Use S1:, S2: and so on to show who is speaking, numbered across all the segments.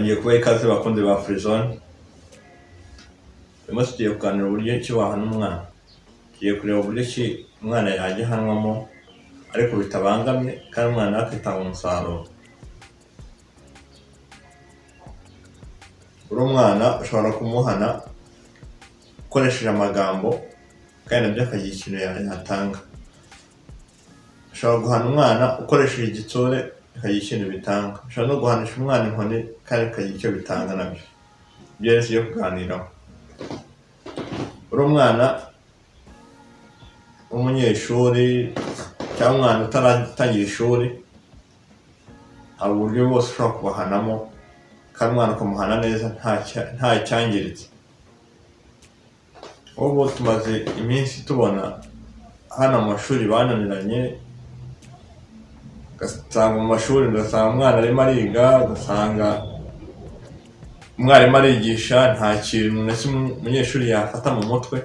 S1: Nongeye kubaha ikaze bakunzi ba Frizone, uyu munsi tugiye kuganira uburyo ki wahana umwana. Tugiye kureba uburyo ki umwana yajya ahanwamo ariko bitabangamye kandi umwana nawe agatanga umusaruro. Uri umwana ushobora kumuhana ukoresheje amagambo kandi nabyo akagira ikintu yatanga. Ushobora guhana umwana ukoresheje igitsure bikagira ikintu bitanga. Ushobora no guhanisha umwana inkoni kandi bikagira icyo bitanga nabyo. Ibyo rero tugiye kuganiraho. Uri umwana w'umunyeshuri cyangwa umwana utaratangira ishuri, hari uburyo bwose ushobora kubahanamo kandi umwana ukamuhana neza nta cyangiritse. Ubu tumaze iminsi tubona hano mu mashuri bananiranye, ugasanga mu mashuri ugasanga umwana arimo ariga, ugasanga umwarimu arigisha nta kintu na kimwe umunyeshuri yafata mu mutwe,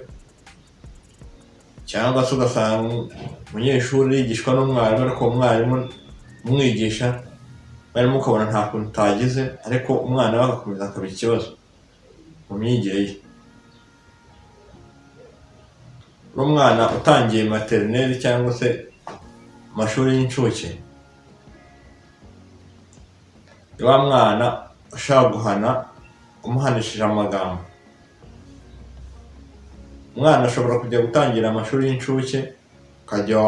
S1: cyangwa se ugasanga umunyeshuri yigishwa n'umwarimu ariko uwo mwarimu umwigisha, umwarimu ukabona nta kuntu utagize, ariko umwana we agakomeza akaba ikibazo mu myigire ye. N'umwana utangiye materineri cyangwa se amashuri y'incuke, ni wa mwana ushaka guhana umuhanishije amagambo. Umwana ashobora kujya gutangira amashuri y'incuke, ukajya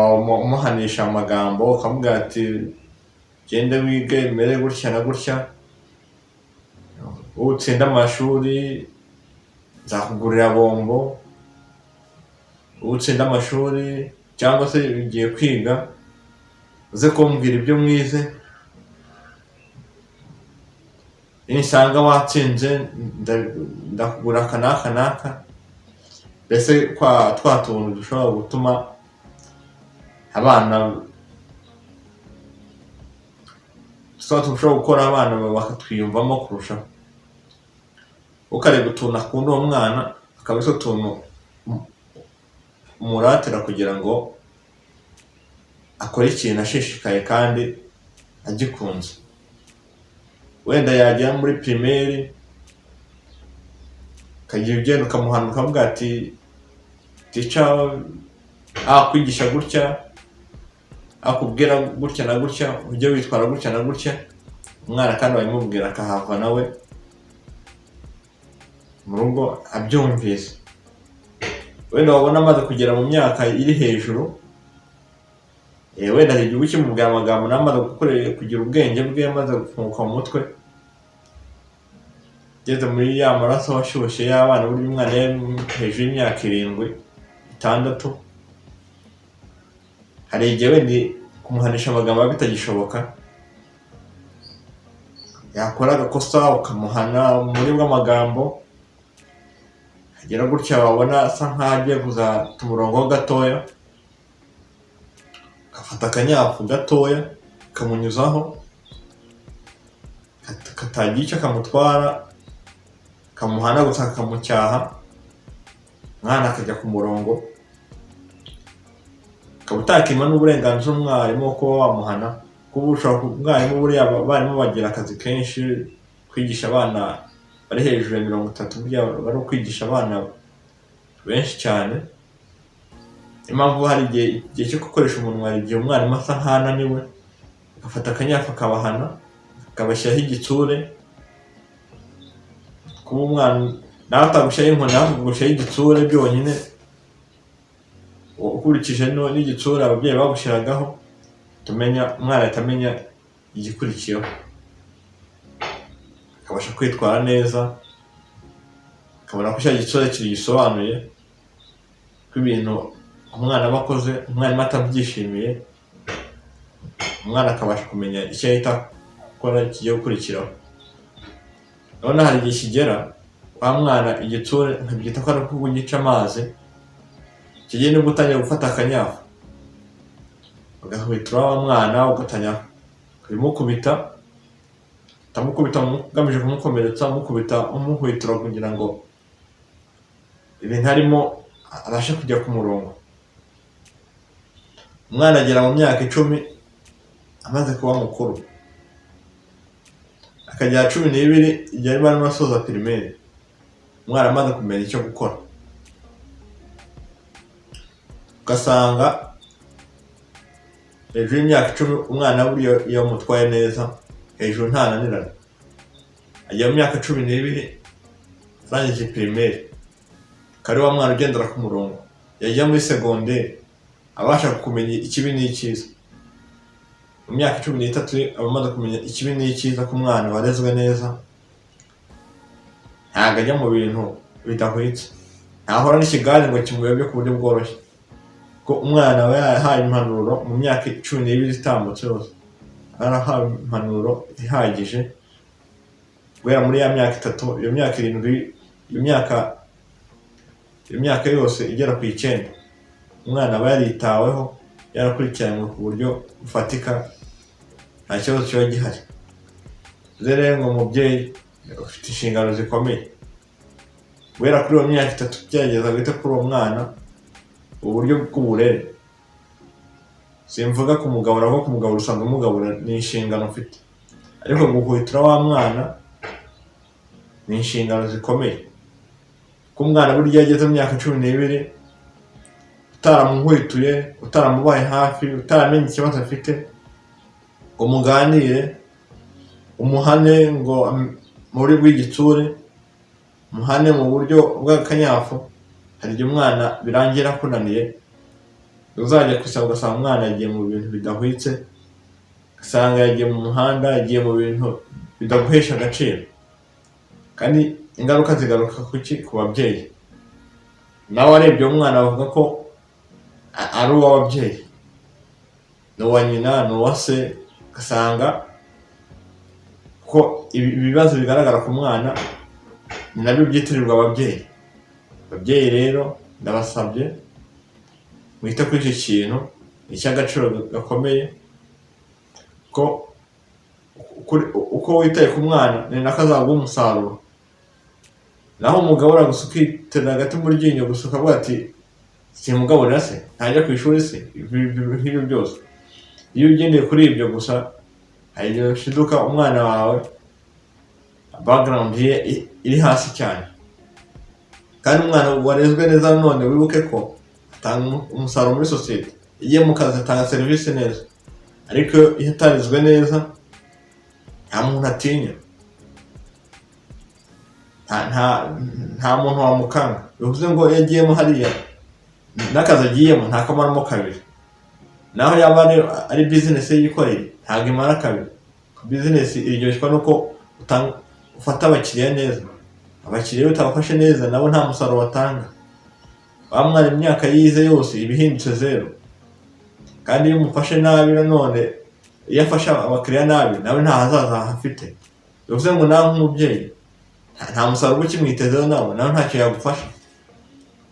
S1: umuhanisha amagambo, ukamubwira ati gende wige umere gutya na gutya, utsinda amashuri nzakugurira bombo, utsinda amashuri cyangwa se ugiye kwiga uze kumbwira ibyo mwize, nisanga watsinze ndakugura aka n'aka n'aka, mbese twa tuntu dushobora gutuma abana, twa tuntu dushobora gukora abana bakatwiyumvamo kurushaho. Ukareba utuntu akunda uwo mwana, akaba ari two tuntu umuratira kugira ngo akore ikintu ashishikaye kandi agikunze. Wenda yagera muri pirimeri ukagira ugenda ukamuhana ukamubwira ati tica akwigisha gutya, akubwira gutya na gutya, ujye witwara gutya na gutya, umwana kandi wabimubwira akahava nawe mu rugo abyumvise. Wenda wabona amaze kugera mu myaka iri hejuru, wenda hari igihe uba ukimubwira amagambo nawe amaze kugira ubwenge bwe, amaze gufunguka mu mutwe, ageze muri ya maraso ashyushye y'abana, burya umwana iyo ari hejuru y'imyaka 7, 6, hari igihe wenda kumuhanisha amagambo biba bitagishoboka, yakora agakosa ukamuhana mu buryo bw'amagambo, agera gutya wabona asa nkaho agiye kuzata umurongo ho gatoya, agafata akanyafu gatoya kamunyuzaho, katagira icyo kamutwara, kamuhana gusa kamucyaha, umwana akajya ku murongo, ukaba utakima n'uburenganzira umwarimu wo kuba wamuhana, kuko ushobora umwarimu buriya abarimu bagira akazi kenshi, kwigisha abana bari hejuru ya 30, burya bari kwigisha abana benshi cyane. Niyo mpamvu hari igihe cyo gukoresha umunwa, hari igihe umwarimu asa nkaho ananiwe, agafata akanyafu akabahana, akabashyiraho igitsure, kuba umwana nawe atagushyiraho inkoni, nawe akagushyiraho igitsure byonyine, ukurikije n'igitsure ababyeyi bagushyiragaho, tumenya umwana ahita amenya igikurikiyeho, akabasha kwitwara neza, akabona ko cya gitsure kigisobanuye, ko ibintu umwana aba akoze umwarimu atabyishimiye, umwana akabasha kumenya icyo ahita akora kigiye gukurikiraho. Urabona hari igihe kigera wa mwana igitsure nkabyita ko ari kugica amazi, kigiye nibwo utangiye gufata akanyafu, ugahwitura wa mwana, ugatangira kumukubita, utamukubita ugamije kumukomeretsa, umukubita umuhwitura kugira ngo ibintu arimo abashe kujya ku murongo. Umwana agera mu myaka 10 amaze kuba mukuru, Akagera 12 igihe arimo asoza primaire, umwana amaze kumenya icyo gukora. Ugasanga hejuru y'imyaka 10 umwana buriya iyo amutwaye neza hejuru ntananirana. Ajya mu myaka 12 arangije primaire, akaba ari wa mwana ugendera ku murongo. Yajya muri secondaire abasha kumenya ikibi n'icyiza. Mu myaka 13 aba amaze kumenya ikibi n'icyiza. Ku mwana warezwe neza, ntabwo ajya mu bintu bidahwitse, ntahora n'ikigare ngo kimuyobye ku buryo bworoshye, ko umwana aba yahawe impanuro mu myaka 12 itambutse yose, yarahawe impanuro ihagije guhera muri ya myaka 3, iyo myaka 7, iyo myaka yose igera ku 9. Umwana aba yaritaweho, yarakurikiranywe ku buryo bufatika, nta kibazo kiba gihari. Rero ngo umubyeyi ufite inshingano zikomeye guhera kuri iyo myaka 3, ugerageza wite kuri uwo mwana uburyo bw'uburere. Simvuga kumugabura, kuko kumugabura usanzwe umugabura, ni inshingano ufite, ariko guhwitura wa mwana ni inshingano zikomeye, kuko umwana burya iyo ageze mu myaka 12 utaramuhwituye, utaramubaye hafi, utaramenye ikibazo afite ngo muganire, umuhane ngo mu buryo bw'igitsure, umuhane mu buryo bw'akanyafu, hari igihe umwana birangira akunaniye. Uzajya gusaba ugasanga umwana yagiye mu bintu bidahwitse, ugasanga yagiye mu muhanda, yagiye mu bintu bidaguhesha agaciro. Kandi ingaruka zigaruka kuki? Ku babyeyi. Nawe arebye uwo mwana bavuga ko ari uw'ababyeyi, ni uwa nyina, ni uwa se. Ugasanga ko ibibazo bigaragara ku mwana ni nabyo byitirirwa ababyeyi. Ababyeyi rero ndabasabye mwite kuri icyo kintu, ni icy'agaciro gakomeye, ko uko witaye ku mwana ni nako azaguha umusaruro. Naho umugabura gusa, ukiterera hagati mu ryinyo gusa, ukavuga ati simugaburira se, ntajya ku ishuri se, nk'ibyo byose, iyo ugendeye kuri ibyo gusa, hari igihe ushiduka umwana wawe background ye iri hasi cyane. Kandi umwana warezwe neza none wibuke ko atanga umusaruro muri sosiyete. Iyo mu kazi atanga serivisi neza, ariko iyo atarezwe neza nta muntu atinya, nta muntu wamukanga. Bivuze ngo iyo agiyemo hariya n'akazi agiyemo ntakamaramo kabiri. Naho yaba ari business yikoreye, ntabwo imara kabiri. Business iryoshwa nuko ufata abakiriya neza. Abakiriya iyo utabafashe neza nabo nta musaruro batanga. Wa mwana imyaka yize yose iba ihindutse zero. Kandi iyo umufashe nabi nanone, iyo afashe abakiriya nabi, nawe nta hazaza hafite. Bivuze ngo nawe nk'umubyeyi nta musaruro uba ukimwitezeho, nawe ntacyo yagufasha,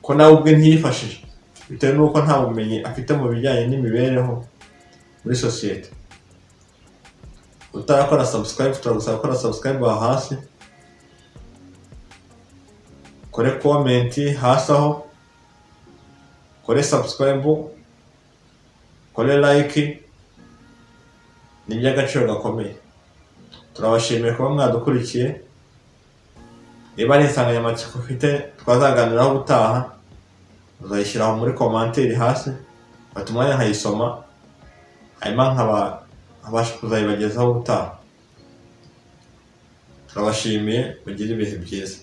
S1: ko nawe ubwe ntiyifashije, bitewe n'uko nta bumenyi afite mu bijyanye n'imibereho muri sosiyete. Utarakora subscribe, turagusaba gukora subscribe aho hasi, kore comment hasi aho, kore subscribe, kore like, ni iby'agaciro gakomeye. Turabashimiye kuba mwadukurikiye. Niba ari insanganyamatsiko ufite twazaganiraho ubutaha, uzayishyira aho muri commentaire hasi, mfata umwanya nkayisoma, hanyuma nkaba nkabasha kuzayibagezaho ubutaha. Turabashimiye, mugire ibihe byiza.